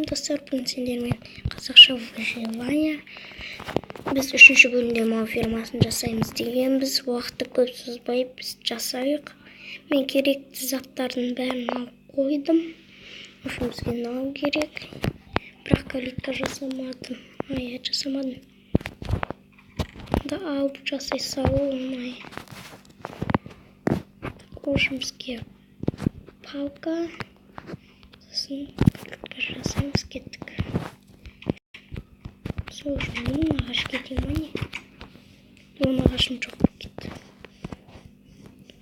Сәлем, достар! Бүгін сендермен қазақша выживание. Біз үшінші бөлімде мал фермасын жасаймыз дегенбіз. Уақытты көп созбай, біз жасайық. Мен керекті заттардың бәрін алып қойдым. В общем, бізге мынау керек. Бірақ калитка жасамадым. Ай, жасамадым. Да, алып жасай салу оңай. Так, в общем, бізге палка, сосын калитка жасаймыз. Кеттік. Сол үшін 10 ағаш кете ма, не? 10 ағашым жоқ болып кетті.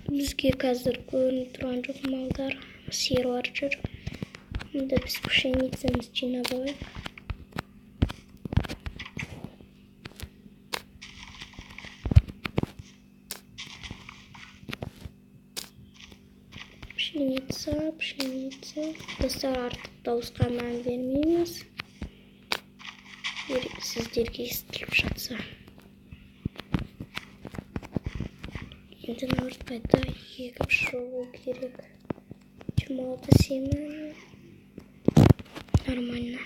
Бізге қазір көрініп тұрған жоқ малдар, сиырлар жүр. Мұнда біз пшеницамызды жинап алайық. Пшеница, пшеница. Достар, артық дауысқа мән бермейміз. Егер сіздерге естіліп жатса. Енді наурыз қайта егіп шығу керек. 26 семена. Нормально.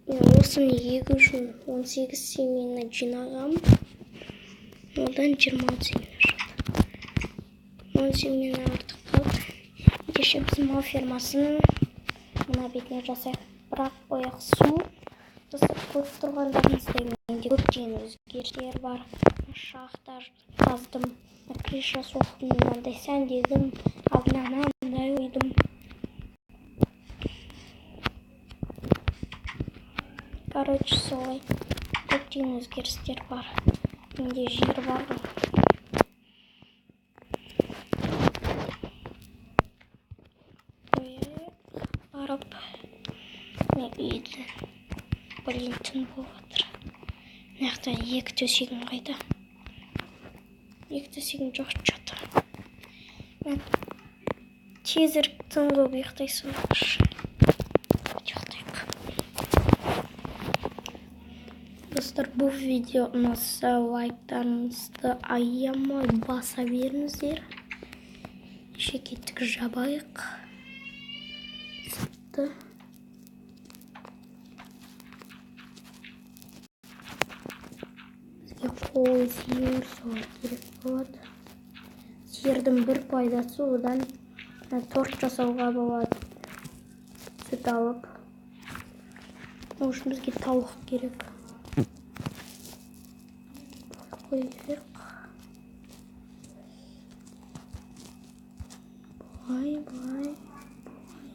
Мен осыны егу үшін 18 семена жинағам. Одан 26 семена шықты. 10 семена артық қалды. Ендеше біз мал фермасын мына бетіне жасайық. Бірақ ояқ су. Достар, көріп тұрғандарыңыздай, менде көптеген өзгерістер бар. Шахта қаздым, крыша соқтым, мынандай сәндедім, алдына мынандай қойдым. Короче, солай көптеген өзгерістер бар. Менде жер бар ғой. Барып мен үйді, блин, түн болып жатыр. Мына жақта екі төсегім қайда? Екі төсегім жоқ че-то. Мен тезірек түн қылып ұйықтай салайықшы. Ұйықтайық. Достар, бұл видео ұнаса, лайктарыңызды аямай баса беріңіздер. Еше кеттік, жабайық. Сыртты. Бізге қой, сиыр, солар керек болады. Сиырдың бір пайдасы, одан торт жасауға болады. Сүт алып. Ол үшін бізге тауық керек. Қояйық. Былай, былай,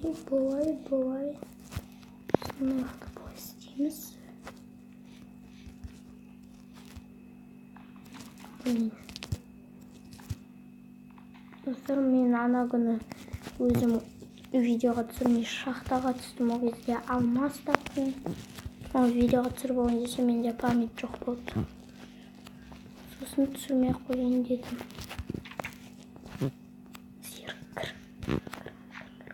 былай, былай, былай. Мына жақта былай істейміз. Блин. Достар, мен ана күні өзім видеоға түсірмей шахтаға түстім. Ол кезде алмас таптым. Ол видеоға түсіріп алайын десем, менде память жоқ болды. Сосын түсірмей ақ қояйын дедім. Сиыр, кір. Кір, кір, кір, кір, кір.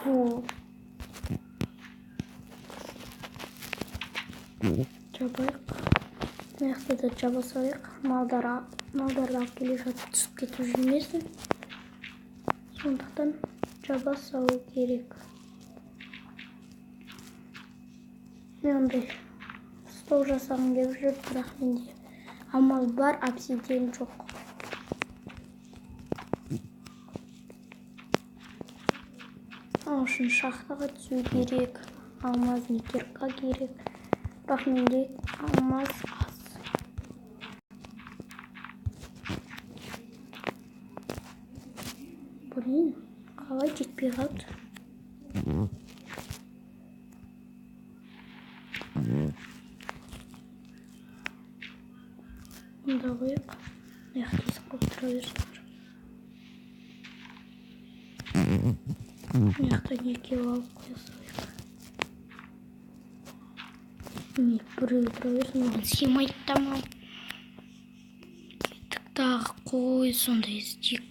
Фу. Жабайық. Мына жақта да жаба салайық. Малдарды алып келе жатып түсіп кетіп жүрмесін. Сондықтан жаба салу керек. Мен ондай стол жасағым келіп жүр, бірақ менде алмаз бар, обсидиан жоқ. Ол үшін шахтаға түсу керек, алмазный кирка керек. Бірақ менде алмаз аз. Блин, қалай жетпей қалды? Мұнда қояйық. Мына жақта есік қойып тұра берсін. Мына жақта екеу алып қоя салайық. Міне, біреу тұра берсін, оған сыймайды да мал. Кеттік, тағы қой сондай іздейік.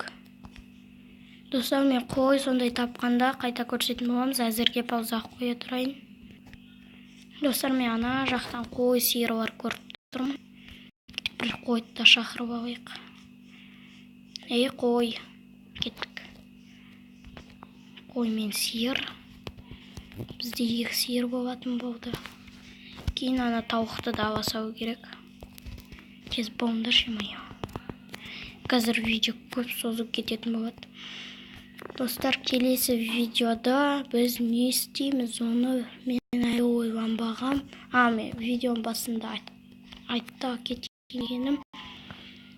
Достар, мен қой сондай тапқанда қайта көрсететін боламыз. Әзірге пауза қоя тұрайын. Достар, мен ана жақтан қой, сиырлар көріп тұрмын. Бір қойды да шақырып алайық. Ей, қой, кеттік. Қой мен сиыр. Бізде 2 сиыр болатын болды. Кейін ана тауықты да ала салу керек. Тез болыңдаршы, ё-моё. Қазір видео көп созылып кететін болады. Достар, келесі видеода біз не істейміз, оны мен әлі ойланбағам. Мен видеоның басында айтта кеткенім.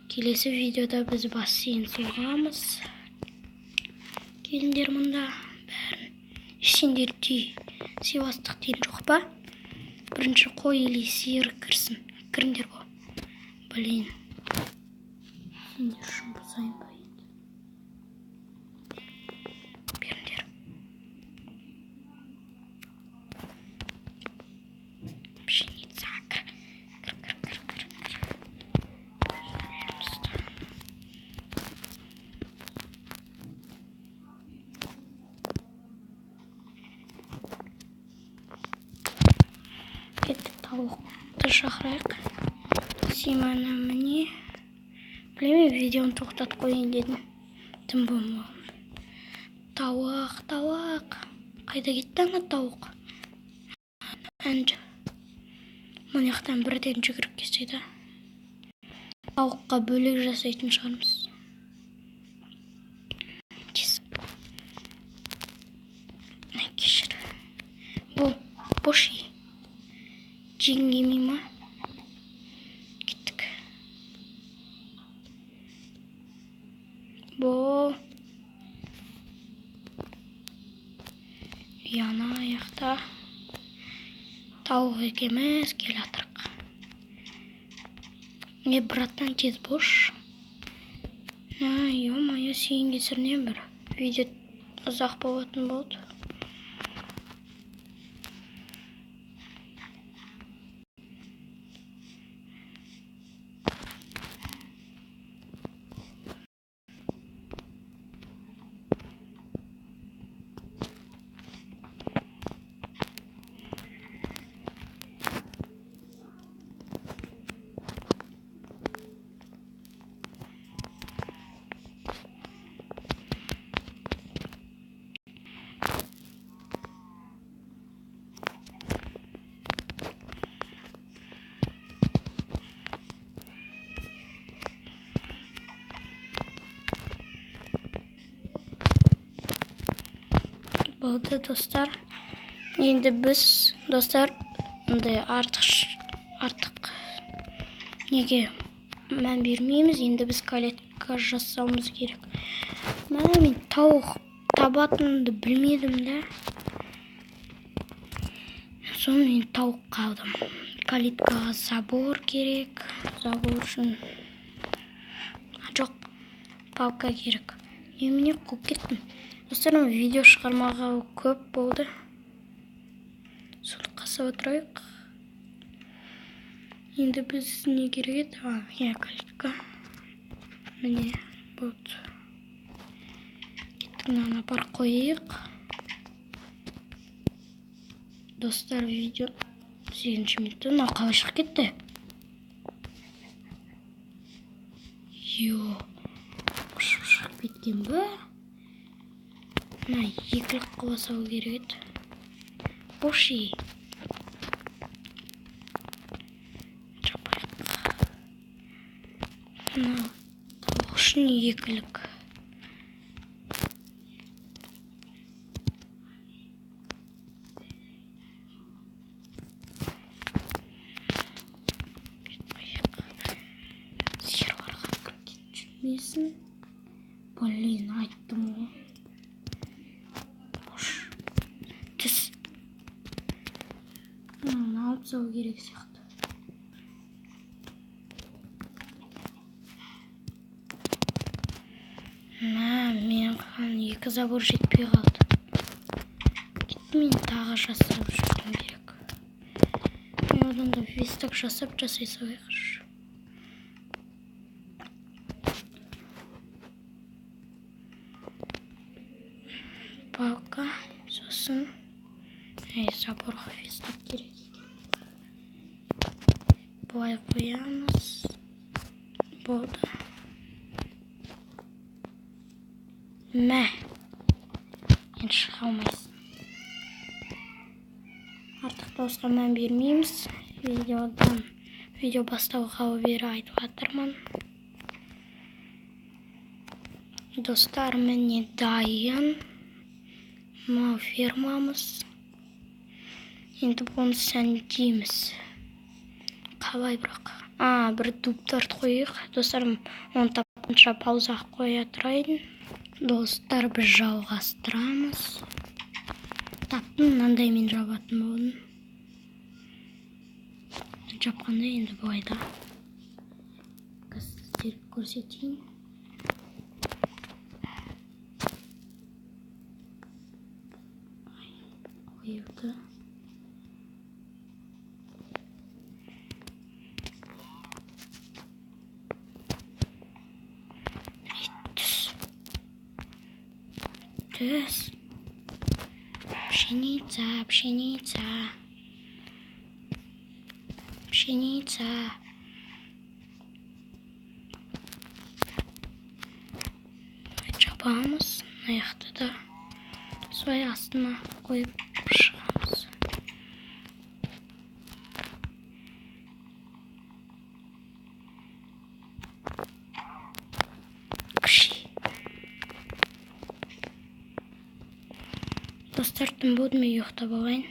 Келесі видеода біз бассейн соғамыз. Келіңдер мұнда бәрін. Сендерде сыйластық деген жоқ па? Бірінші қой или сиыр кірсін. Кіріңдер ғой. Блин. Сендер үшін бұзайын ба енді? Беріңдер. Пшеница. Кір, кір, кір, кір, кір. Кеттік, тауықты шақырайық. Симаны міне. Білмеймін, видеоны тоқтатып қояйын дедім. Тым болмаған. Тауық, тауық. Қайда кетті ана тауық? Әнші. Мына жақтан бірден жүгіріп кетсе де. Тауыққа бөлек жасайтын шығармыз. Тез. Кешір. Бұл бош үй. Жегің келмей ма? Кеттік. Бұл ана аяқта тауық екеуміз келе жатырық. Не, братан, тез бош. Ё-моё, сен кесірінен бір видео ұзақ болатын болды. Болды, достар. Енді біз, достар, мындай артық неге мән бермейміз. Енді біз калитка жасауымыз керек. Мә, мен тауық табатынымды білмедім да. Соны мен тауық қалдым. Калиткаға забор керек. Забор үшін жоқ, палка керек. Немене қуып кеттім. Достар, мен видео шығармаға көп болды. Суды қасып отырайық. Енді біз не керек еді? Иә, калитка. Міне, болды. Кеттік, мынаны апарып қояйық. Достар, видео 8 минутта. Мынау қалай шығып кетті? Йо, ұшып шығып кеткен ба? Мына екілік қыла салу керек еді. Бош ей. Жапайық. Мынау тауық үшін екілік. Сиырларға кіріп кетіп жүрмесін. Блин, айттым ғой. Түс. Мынаны алып тастау керек сияқты. Мә, мен қалған 2 забор жетпей қалды. Кетті, мен тағы жасап жүруім керек. Мен одан да верстак жасап жасай салайықшы. Палка, сосын заборға верстак керек екен. Былай қоямыз. Болды. Мә. Енді шыға алмайсың. Артық дауысқа мән бермейміз. Видео бастауға бері айтып жатырмын. Достар, міне дайын. Мынау фермамыз. Енді бұны сәндейміз. Қалай бірақ? Бір дубтарды қояйық. Достар, оны тапқанша пауза қоя тұрайын. Достар, біз жалғастырамыз. Таптым, мынандай мен жабатын болдым. Жапқанда енді былай да. Сіздерге көрсетейін. Қоюды. Түс. Пшеница, пшеница. Пшеница. Жабамыз. Аяқты да солай астына қойып шығамыз. Кіші. Достар, түн болды, мен ұйықтап алайын.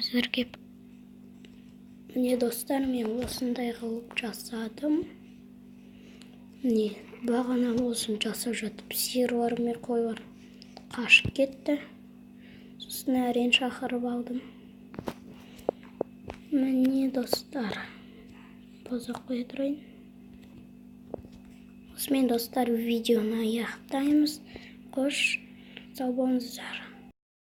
Әзірге. Міне достар, мен осындай қылып жасадым. Міне, бағана осыны жасап жатып, сиырлар мен қойлар қашып кетті. Сосын әрең шақырып алдым. Міне достар, пауза қоя тұрайын. Осымен достар, видеоны аяқтаймыз. Қош, сау болыңыздар.